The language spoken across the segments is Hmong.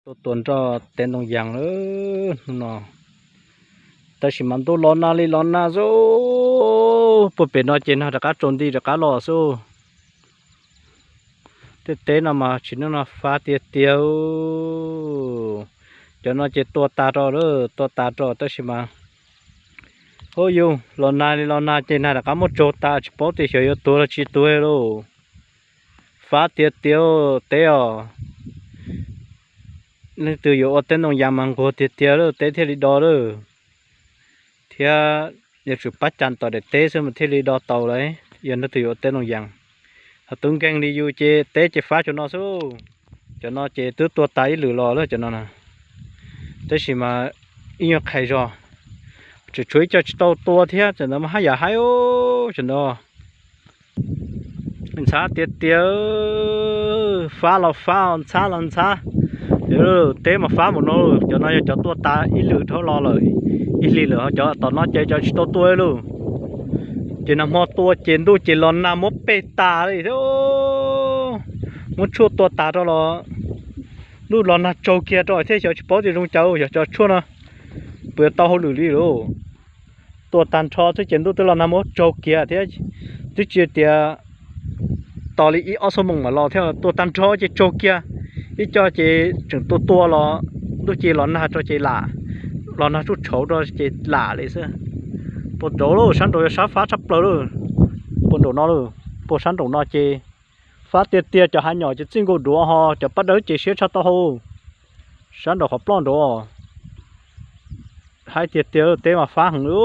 Tuaj tua nroj teb ntoo yas lawm hnub no, tab sis mas ntuj los nag li los nag xwb. Puag pem no ces nag rov qab tsaus nti rov qab los xwb. Tej teb no mas tsis, hnub no fab tiag tiag. Cov no ces tua tas rau lawm, tua tas rau tab sis mas, ub, yus los nag li los nag ces nag rov qab muab tsaug tas tsis paub tias xyov yuav tuag los tsis tuag lauj. Fab tiag tiag teb os. Leej twg yuav ua teb ntoo yas mas nquag tiag tiag lawm teb thiaj li do lawm. Thiab yuav tsum pab cas tom daim teb xwb mas thiaj li do tau lawm, yog leej twg yuav ua teb ntoo yas. Ho tub nkeeg li yus ces teb ces fab cov no xwb. Cov no ces twb tua tas ib lwm los lawm cov no na. Tab sis mas ib nyuag qhais zog, tseem tshuav ib co tsis tau tua thiab, cov ntawd mas haj yam haib os, cov ntawd ntxhab tiag tiag. Fab los fab, ntxhab los ntxhab. Teb mas fab npaum no, cov no yog cov tua tas ib lwm dhau los lawm, ib hlis lawm, cov tom no ces cov tsis tau tua lauj. Ces nag hmo tua ces ntuj ces los nag muab peg tas li thiab, muab tshuaj tua tas rau los ntuj los nag tsaug kiag rau thiab xyov tsis paub tias zoo cas xyov cov tshuaj no puas yuav tau hauj lwm li lauj. Tua tag nrho xwb ces ntuj twb los nag muab tsaug kiag thiab, twb tsis tias tos li ib ob xuab moos mam los thiab, tua tag nrho ces tsaug kiag. Ib co ces tseem tua tua los ntuj ces los nag rau ces lam, los nag tsuj tshauv rau ces lam li xwb. Puag nraud lauj, sab nraud yog sab fab tshaj plaws lauj. Puag nraum no lauj, puag sab nraum no ces fab tiag tiag, cov hav nyom ces txij nkaus duav ho cov paj dawb ces siab tshaj taub hau. Sab nraum qhov ploj nraud haib tiag tiag, teb mas fab heev lauj.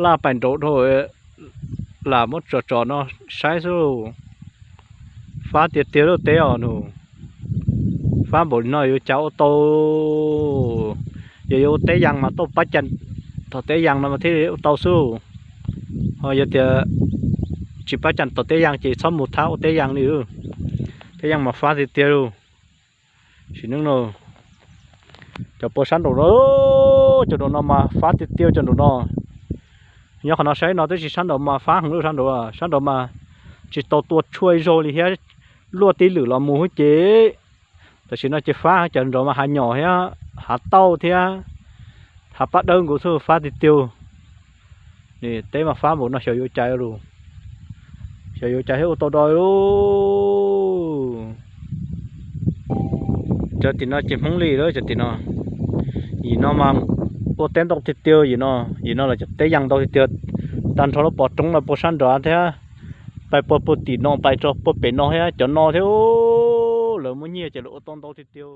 Laj pais nraud dhau, lam muab tsom tsom no saib xwb. Fab tiag tiag lauj teb os nus. Fab npaum li no yuav cas ua tau. Yog yuav ua teb yas mas tuaj pab cas tom teb yas no mas thiaj ua tau xwb. Ho yog tias tsis pab cas tom teb yas ces txhob mus thab ua teb yas li. Teb yas mas fab tiag tiag lauj. Sim neej no, cov puag sab nraum no, cov nraum no mas fab tiag tiag cov nraum no. Nyob qhov no saib no tab sis sab nraud mas fab heev lauj, sab nraud, sab nraud mas tsis tau tua tshuaj ib zaug li thiab, luaj tib lwm los mus hwb ces. Tam sim no ces fab cov nraud mas hav nyom thiab, hav tauj thiab, hav paj dawb nkaus xwb, fab tiag tiag. Teb mas fab npaum no xyov yuav cas lauj, xyov yuav cas thiaj ua tau do lauj. Cov tim no ces Hmoob li lawm cov tim no. Yim no mas ua teb ntau tiag tiag yim no, yim no los cov teb yas ntau tiag tiag. Tag nrho lub pov roob no puag sab nraud thiab, pais puag puag tim no pais rau puag pem no thiab cov no thiab, lawv muaj nyiaj ces lawv ua tau ntau tiag tiag.